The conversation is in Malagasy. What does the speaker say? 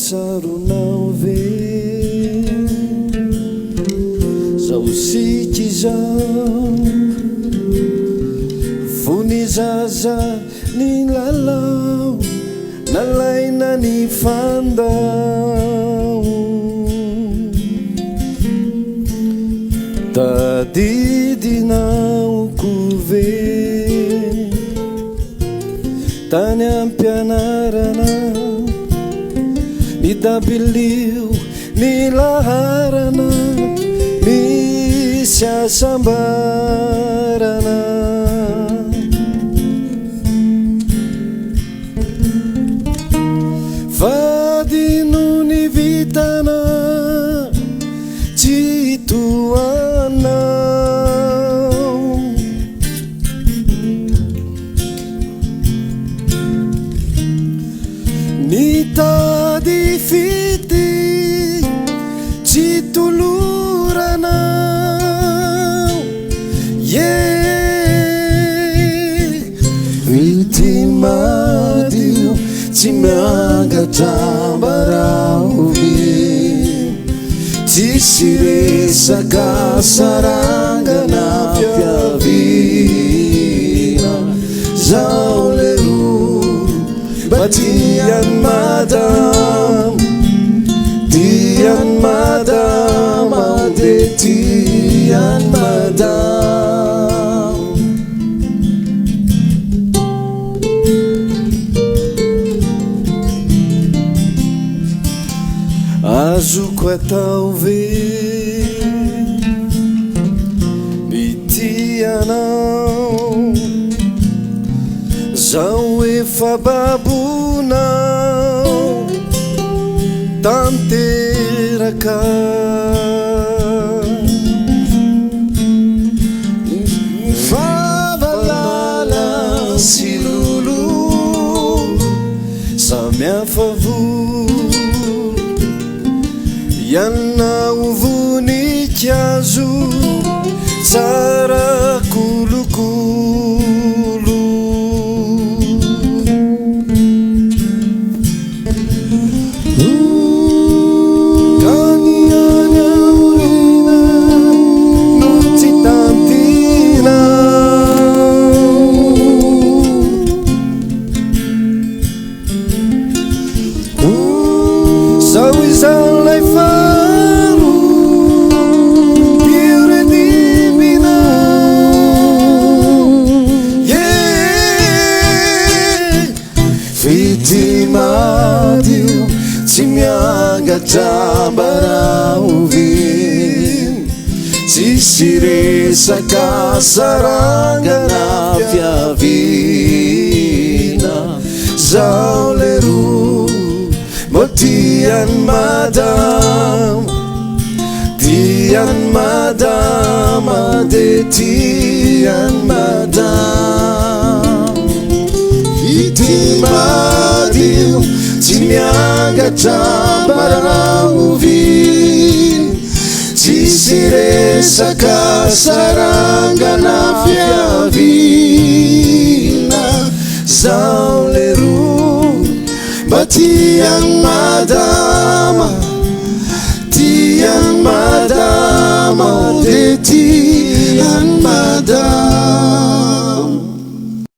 Tsaronao ve zao isika izao? Fony zaza nilalao, nalaina nifandao. Tadidinao koa ve tany am-pianarana, ny dabilio ny laharana, misy hasambarana. Fadino ny vitana tsy toa anao. Nitady fitia tsy tolorana yeah. Fitia madio tsy miangatra ambaraoby, tsisy resaka sarangana fiaviana. Zao leroa mba tian'i madama, tian'i madama dia tian'i madama. Azoko atao ve mitia anao? Zaho efa babonao tanteraka. Favalala sy lolo samy hafa volo, ianao voninkazo tsara kolokolo. Ka ny any aoriana no tsy tantina. Sao izany ilay faharoa Iredimina. Yeah. Fitia madio tsy miangatra ambaraovina, tsisy resaka sarangana fiaviana. Zao leroa mbô tian'i madama, tian'i madama de tian'i madama. Ity madio tsy miangatra ambaraovina, tsisy resaka sarangana fiaviana. Zao leroa mba tian'i madama, tian'i madama de tian'i.